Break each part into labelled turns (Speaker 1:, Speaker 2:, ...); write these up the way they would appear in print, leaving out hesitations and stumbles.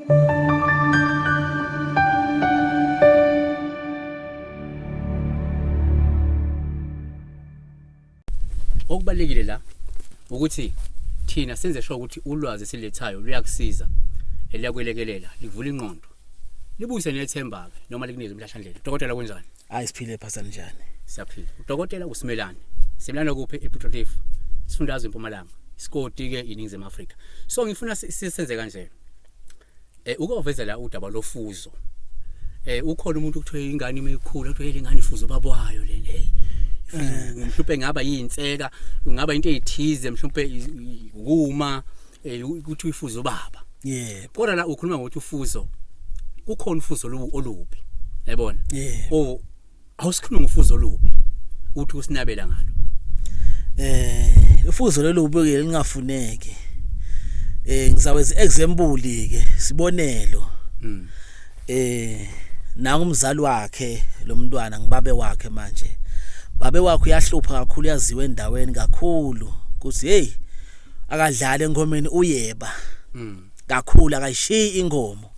Speaker 1: Okubalekile la ukuthi thina senze sure ukuthi ulwazi esilethayo luyakusiza, liyakwelekelela, livula ingqondo, libuyise nethemba ke noma likunikeze umhlahlandlela. Dokotela, kunjani?
Speaker 2: Hayi, siphile phasa, njani?
Speaker 1: Siyaphila. Udokotela uSimelane. Simelane kuphi? EPiet Retief, isifundazwe eMpumalanga, isigodi ke iNingizimu Afrika. So ngifuna sisenze kanje. Ukovezela udaba lofuzo. Ukhona umuntu kuthiwa ingane imikhulu, kuthiwa le ngane ifuzo baba wayo le, hey. Mhlawumbe ngaba yinseka, ngaba into ezithize, mhlawumbe ukuma ukuthi uyifuzo baba. Kodwa la ukhuluma ngokuthi ufuzo, kukhona ufuzo olubi. Yabona?
Speaker 2: Yebo.
Speaker 1: Oh, awusikhuluma ngofuzo olubi. Uthi usinabela ngalo.
Speaker 2: Ufuzo lolubi ke lingafuneki. Ngizaweza example ke, sibonelo. Nangu umzali wakhe lo mntwana, ngibabe wakhe manje. Babe wakhe uyahlupha kakhulu, yaziwe endaweni kakhulu kuthi hey, akadlala engomeni, uyeba. Kakhulu, akayishiyi inkomo.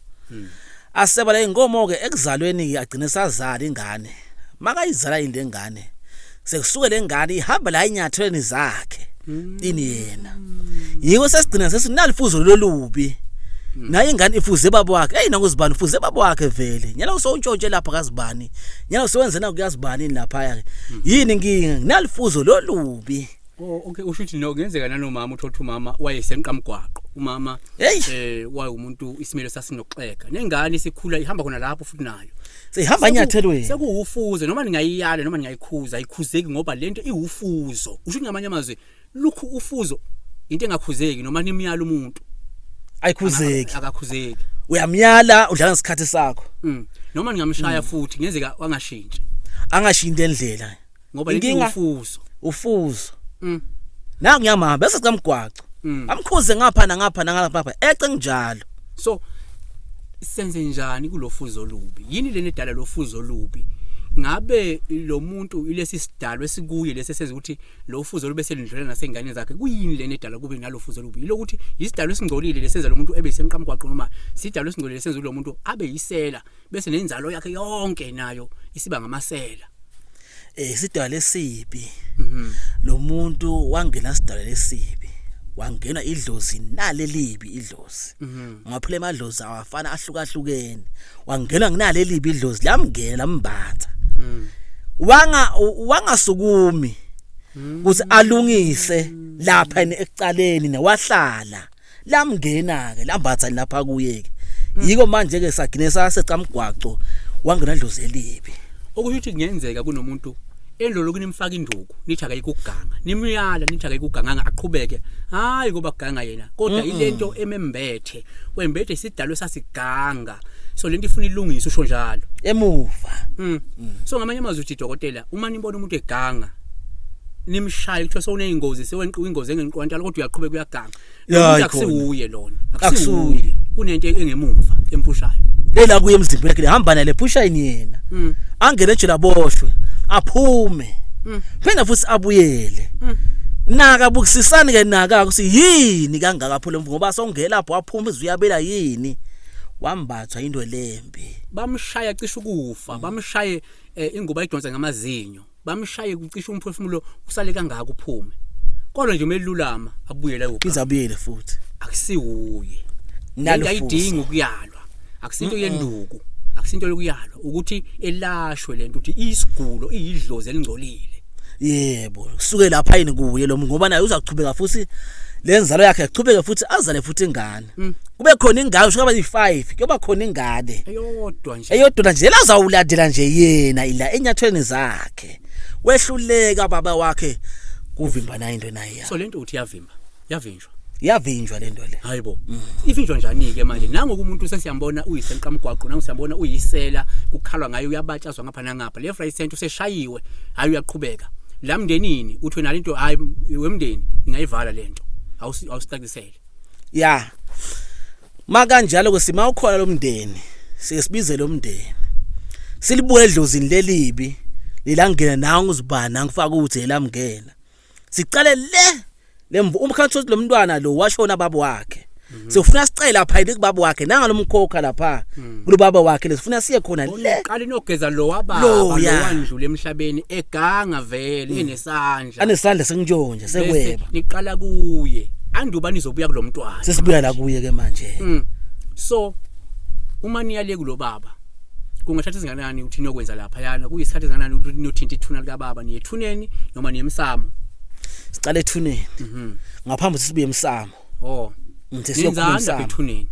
Speaker 2: Aseba la inkomo ke ekuzalweni ke, agcine sazala ingane. Makayizala into engane, sekusuke lengane ihamba la inyathelweni zakhe ini yena. Yiko sesigcina sesinalifuzo lolubi. Naye ingane ifuze baba wakhe. Hey, nakuzibani ufuze baba wakhe vele. Nyala usowuntshontshe lapha kazibani. Nyala usewenze na kuyazibani lapha. Yini inkinga? Nalifuzo lolubi.
Speaker 1: Oh, okay, usho ukuthi no, kungenzeka nanomama uthola umama wayesenqamgwaqo. Umama wayumuntu isimilo sasinokuxega. Nengane isikhula ihamba khona lapho futhi nayo.
Speaker 2: Sehamba enyathelweni.
Speaker 1: Sekuwufuzo, noma ningayiyala noma ningayikhuza, ayikhuzeki ngoba lento iwufuzo. Usho ukuthi ngamanye amazwi lukhu ufuzo into engakhuzeki noma nimyala umuntu.
Speaker 2: Ayikhuzeki.
Speaker 1: Akakhuzeki.
Speaker 2: Uyamyala, udlala ngesikhathi sakho.
Speaker 1: Noma ningamshaya futhi kungenzeka angashintshi.
Speaker 2: Angashintshi endlela.
Speaker 1: Ngoba lento iwufuzo.
Speaker 2: Ufuzo. Nangu ngiyamhamba bese camgwaco. Amkhuze ngapha nangapha nangapha ece njalo.
Speaker 1: So senze njani kulofuzo olubi? Yini lena edala lofuzo olubi? Ngabe lo muntu ilesi sidalo esikuye lesi esenza ukuthi lo fuzo lube selindlulela nasengane zakhe? Kuyini lena edala kube nalofuzo olubi? Yilokuthi isidalo esingcolile lesenza lo muntu ebe senqamgwaqo, noma sidalo esingcolile lesenza lo muntu abe yisela, bese nenzalo yakhe yonke nayo isiba ngamasela?
Speaker 2: Sidalo esibi. Lo muntu wangena sidalo lesibi. Wangena idlozi nalelibi idlozi. Ngoba phela emadlozi awafana, ahlukahlukene. Wangena nginalelibi idlozi, lamngena, lambatha. Wanga wangasukumi ukuthi alungise lapha ekucaleni, newahlala lamngena ke, lambatha lapha kuye ke. Yiko manje ke sagcine sasecamgwaco, wangena dlozi elibi.
Speaker 1: Okusho ukuthi kungenzeka kunomuntu endlolo nimfaka induku, nithi akayikuganga, nimyala nithi akayikuganganga, aqhubeke, hayi ngoba kuganga yena, kodwa ilento emembethe, wembethe isidalo sasiganga, so lento ifuna ilungiswe, usho njalo.
Speaker 2: Emuva.
Speaker 1: So ngamanye amazwi uthi, dokotela, uma nibona umuntu eganga, nimshaye, kuthiwa sewuneyingozi, sewenqiwa ingozi engenqwantala, kodwa uyaqhubeka uyaganga. Lo
Speaker 2: Ya,
Speaker 1: muntu
Speaker 2: ikhona.
Speaker 1: akusiwuye lona.
Speaker 2: Akusuye.
Speaker 1: Akusiwuye, kunento engemuva emphushayo.
Speaker 2: Lela kuye emzimbeni wakhe hamba nale phusha yini yena. Angene ejele, aboshwe, aphume. Phinde futhi abuyele. Naka bukisisani ke, naka ukuthi yini kangaka phela, ngoba songela lapho waphuma izuyabela yini. Wambathwa into lembi.
Speaker 1: Bamshaya cishe ukufa, bamshaye ingubo ayidonsa ngamazinyo, bamshaye kucishe umphefumulo usale kangaka uphume, kodwa nje umelulama abuyele
Speaker 2: ayoganga. Izabuyele futhi.
Speaker 1: Akusiwuye.
Speaker 2: Nalo
Speaker 1: lento ayidingi ukuyalwa, akusinto yenduku, akusinto yokuyalwa ukuthi elashwe lento, ukuthi isigulo iyidlozi elingcolile.
Speaker 2: Yebo, kusuke lapha yini kuye lo muntu, ngoba naye uzaqhubeka futhi lenzalo yakhe, aqhubeke futhi azale futhi ingane. Kube khona ingane, usho kaba yi5, kuyoba khona ingane.
Speaker 1: Eyodwa nje.
Speaker 2: Eyodwa nje lazawulandela nje yena ila enyathweni zakhe. Wehluleka baba wakhe kuvimba nayo into naye ya.
Speaker 1: So lento uthi yavimba, yavinjwa?
Speaker 2: Yavinjwa lento le.
Speaker 1: Hayibo, ivinjwa njani ke manje nangoku umuntu sesiyambona uyisenqamgwaqo, nangu siyambona uyisela, kukhalwa ngaye, uyabatshazwa ngapha nangapha, left, right, center, useshayiwe, hayi uyaqhubeka la mndenini, uthi wena lento, hayi wemndeni, ningayivala lento, awusicacisele.
Speaker 2: Ya. Makanjalo ke sima ukhona lo mndeni. Sike sibize lo mndeni. Silibuye edlozini lelibi lelangena nangu uzibani angifaka ukuthi elamngena. Sicale le lemvu umkhanso lo mntwana lo washona baba wakhe. Sifuna sicela lapha yini kubaba wakhe nangalomkhokha lapha kulobaba wakhe lesifuna siye khona le.
Speaker 1: Qala inogeza lo wababa
Speaker 2: Lo,
Speaker 1: lo
Speaker 2: ya.
Speaker 1: wandlula emhlabeni eganga vele enesandla.
Speaker 2: Anesandla sengintshontsha
Speaker 1: Bese
Speaker 2: sekweba.
Speaker 1: niqala kuye. Anduba nizobuya kulomntwana.
Speaker 2: Sesibuya la kuye ke manje.
Speaker 1: So uma niyale kulo baba kungathatha izinganani ukuthi niyokwenza lapha yana kuyisikhathi esinganani ukuthi niyothinta ithuna lika baba niye ethuneni noma niye emsamo?
Speaker 2: Sicala ethuneni. Ngaphambi sibuye emsamo.
Speaker 1: Oh.
Speaker 2: Ngithi siyokhuluma
Speaker 1: Nenzani lapha
Speaker 2: emsamo.
Speaker 1: ethuneni?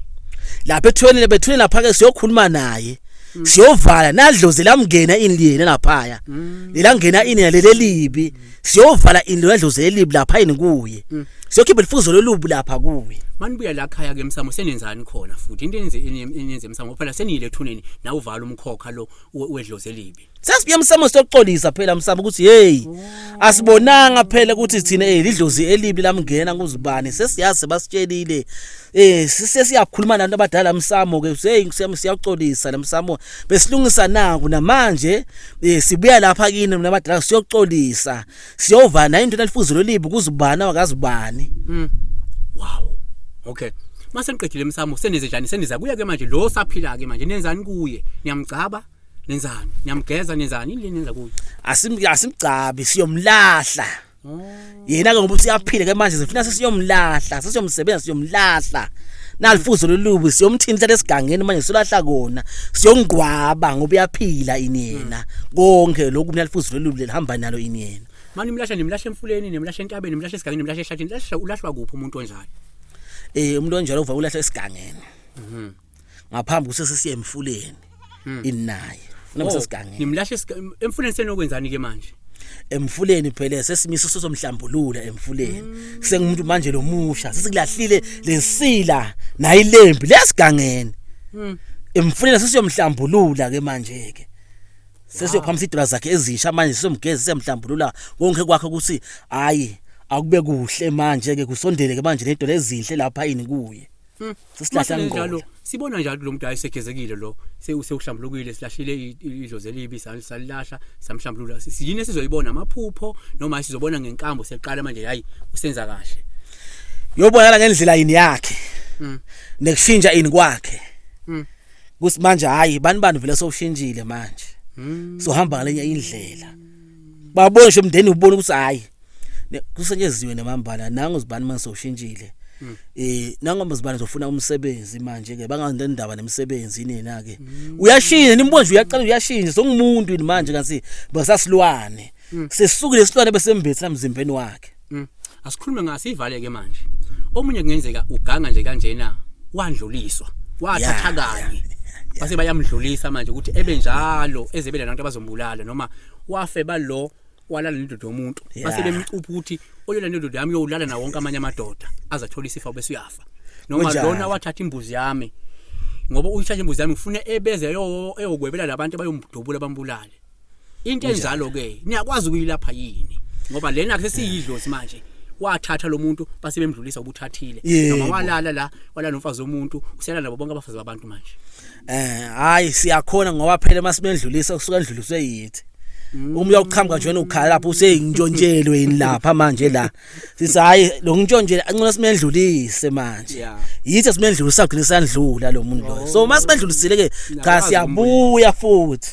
Speaker 2: Lapha ethuneni bethuneni lapha ke siyokhuluma naye. Siyovala nadlozi lamngena ini yena laphaya. Lelangena ini lelelibi. Siyovala ini ledlozi elibi lapha yini kuye. Siyokhipha lifuzo lolubi lapha kuye.
Speaker 1: Manibuya la khaya ke emsamo senenzani khona futhi into enze enyenze emsamo phela seniyile ethuneni na uvala umkhokha lo wedlozi elibi.
Speaker 2: Sesibuye emsamo siyoxolisa phela msamo ukuthi hey asibonanga phela ukuthi thina lidlozi elibi lamngena kuzibani sesiyazi basitshelile sesiyakhuluma nabantu abadala msamo ke hey siyaxolisa lemsamo besilungisa naku namanje sibuya lapha kini nabadala siyoxolisa siyovana into nalifuzo lolibi kuzibani akazibani.
Speaker 1: Wow. Okay. Mase niqedile emsamo seneze njani seniza kuya ke manje lo saphila ke manje nenzani kuye? Niyamgcaba? Nenzani? Niyamgeza nenzani? Yini nenza kuye?
Speaker 2: Asimgcabi siyomlahla. Yena ke ngoba usiyaphila ke manje sifuna sesiyomlahla, sesiyomsebenza siyomlahla. Nalifuzo lolubi siyomthinta lesigangeni manje solahla kona. Siyongqwaba ngoba uyaphila ini yena. Konke lokhu nalifuzo lolubi lihamba nalo ini yena.
Speaker 1: Manje nimlahla nimlahla emfuleni, nimlahla entabeni, nimlahla esigangeni, nimlahla ehlathini. Lahla ulahlwa kuphi umuntu onjalo?
Speaker 2: Umuntu onjalo uva ulahla esigangeni. Ngaphambi ukuthi sesiye emfuleni. Inaye. Noma sesigangeni.
Speaker 1: Nimlahla emfuleni senokwenzani ke manje?
Speaker 2: Emfuleni phela sesimiso sosomhlambulula emfuleni. Sengumuntu manje lomusha, sesikulahlile lensila nayilembi lesigangeni. Emfuleni sesiyomhlambulula ke manje ke. Sesiyophamisa idola zakhe ezisha manje sesiyomgeza siyamhlambulula konke kwakhe ukuthi hayi akube kuhle manje ke kusondele ke manje nedola ezinhle lapha yini kuye. Sesilahla
Speaker 1: njalo
Speaker 2: ngqola.
Speaker 1: Sibona njalo lo muntu ayisegezekile lo sewuhlambulukile silahlile idlozi elibi salilahla samhlambulula. Siyini esizoyibona amaphupho noma sizobona ngenkambo seqala manje hayi usenza kahle.
Speaker 2: Yobonakala ngendlela yini yakhe. Nekushintsha ini kwakhe. Kuthi manje hayi bani bani vele sowushintshile manje. Sohamba ngalenye indlela. Babone nje umndeni ubone ukuthi hayi kusetshenziwe nemambala nangu zibani manje sowushintshile. Nangoba zibani zofuna umsebenzi manje ke bangande indaba nemsebenzi nina ke. Uyashintsha nimbona nje uyaqala uyashintsha songumuntu yini manje kanti basasilwane. Sesukile isilwane besembethe emzimbeni wakhe.
Speaker 1: Asikhulume ngasivale ke manje. Omunye kungenzeka uganga nje kanjena wandluliswa wathatha kanye. Base bayamdlulisa manje ukuthi ebe njalo ezebele nabantu abazombulala noma wafe balo walala nendoda yomuntu. Base bemcupha ukuthi oyola nendoda yami uyolala nawo wonke amanye amadoda azathola isifa bese uyafa. Noma lona wathatha imbuzi yami ngoba uyithatha imbuzi yami ngifuna ebeze eyokwebela labantu abayomdubula bambulale. Into enjalo ke niyakwazi ukuyilapha yini? Ngoba lena sesiyidlozi manje. Wathatha lo muntu base bemdlulisa ubuthathile noma walala la walala nomfazi womuntu usela nabo bonke abafazi babantu manje.
Speaker 2: Hayi siyakhona ngoba phela masibendlulisa kusuka endluliswe yithi. Uma uyoqhamuka nje ukhala lapho useyintshontshelwe yini lapha manje la. Sithi hayi lo ngintshontshele ancona simendlulise manje. Yithi simendlulisa gcina sandlula lo muntu lo. So masibendlulisile ke cha siyabuya futhi.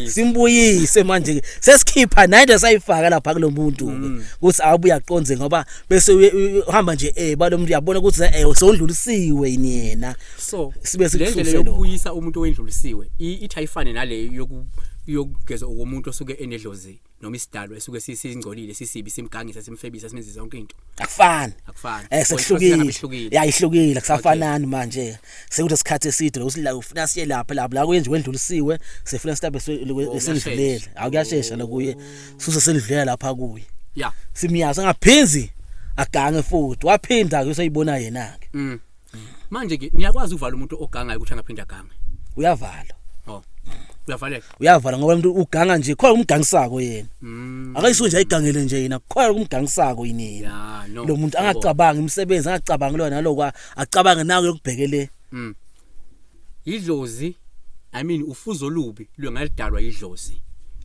Speaker 2: Simbuyise manje ke sesikhipha nayinto sayifaka lapha kulomuntu ke ukuthi abuya aqonze ngoba bese uhamba nje balomuntu uyabona ukuthi sewundlulisiwe yini yena.
Speaker 1: So sibe sikususe lo yokubuyisa umuntu owendlulisiwe ithi ayifane nale yokugeza umuntu osuke enedlozi noma isidalwa esuke sisingcolile sisibi simgangisa simfebisa simenzisa yonke into.
Speaker 2: Akufani. Sekuhlukile. Ya ihlukile kusafanani manje. Sekuthi isikhathi eside ukuthi la ufuna siye lapha lapha la kuyenje wendlulisiwe sifuna sitambe sendlulele. Akuyashesha lokuye suse sendlulela lapha kuye.
Speaker 1: Ya.
Speaker 2: Simyazi angaphinzi agange futhi waphinda ke useyibona yena ke.
Speaker 1: Manje ke niyakwazi ukuvala umuntu ogangayo ukuthi angaphinda agange.
Speaker 2: Uyavala.
Speaker 1: Oh. Uyavaleka.
Speaker 2: Uyavala ngoba umuntu uganga nje khona umgangisako yena. Akayisuke nje ayigangele nje yena khona umgangisako yini yena. Lo muntu angacabangi imisebenzi angacabangi lona naloko acabange nayo yokubhekele.
Speaker 1: Idlozi I mean ufuzo lubi lwengalidalwa idlozi.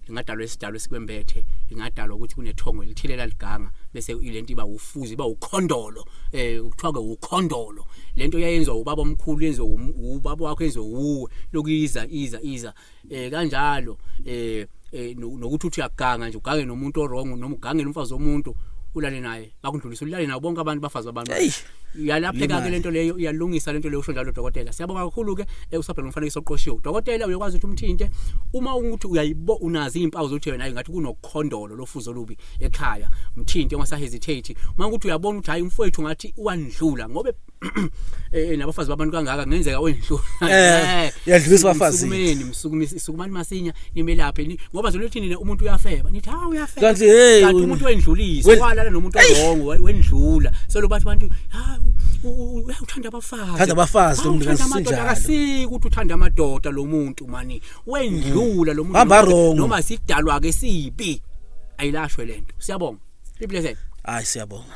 Speaker 1: Ingadalwa isidalwa esikwembethe, ingadalwa ukuthi kunethongo elithile laliganga, bese ilento iba ufuzo, iba ukhondolo. Kuthiwa ke ukhondolo. Lento yayenziwa ubaba omkhulu, yenziwa ubaba wakho, yenziwa uwe. Lokuyiza iza iza kanjalo nokuthi uthi uyaganga nje, ugange nomuntu owrong noma ugangele umfazi womuntu, ulale naye, bakundlulisa ulale nawo bonke abantu bafazi babantu. Iyalapheka ke lento leyo, iyalungisa lento leyo, usho njalo dokotela. Siyabonga kakhulu ke usabheka umfanekiso oqoshiwe. Dokotela uyakwazi ukuthi umthinte uma ukuthi uyayibo unazi izimpawu zokuthi wena ngathi kunokhondolo lofuzo olubi ekhaya, mthinte ungasa hesitate. Uma ukuthi uyabona ukuthi hayi umfowethu ngathi uwandlula ngoba nabafazi babantu kangaka, kungenzeka wendlula.
Speaker 2: Uyadlulisa abafazi.
Speaker 1: Sukumeni, msukumise, sukumani masinya nimelaphe ngoba zolothi nina umuntu uyafeba, nithi ha uyafeba,
Speaker 2: kanti hey
Speaker 1: kanti umuntu wendlulisa, walala nomuntu owrong, wendlula. So lo bathi abantu ha uthanda abafazi,
Speaker 2: Uthanda abafazi lo muntu,
Speaker 1: uthanda amadoda.
Speaker 2: Kansinjalo.
Speaker 1: Akasiki ukuthi uthanda amadoda lo muntu mani, wendlula lo muntu.
Speaker 2: Hamba wrong.
Speaker 1: Noma sidalwa ke sibi, ayilashwe lento. Siyabonga, be blessed.
Speaker 2: Hayi, siyabonga.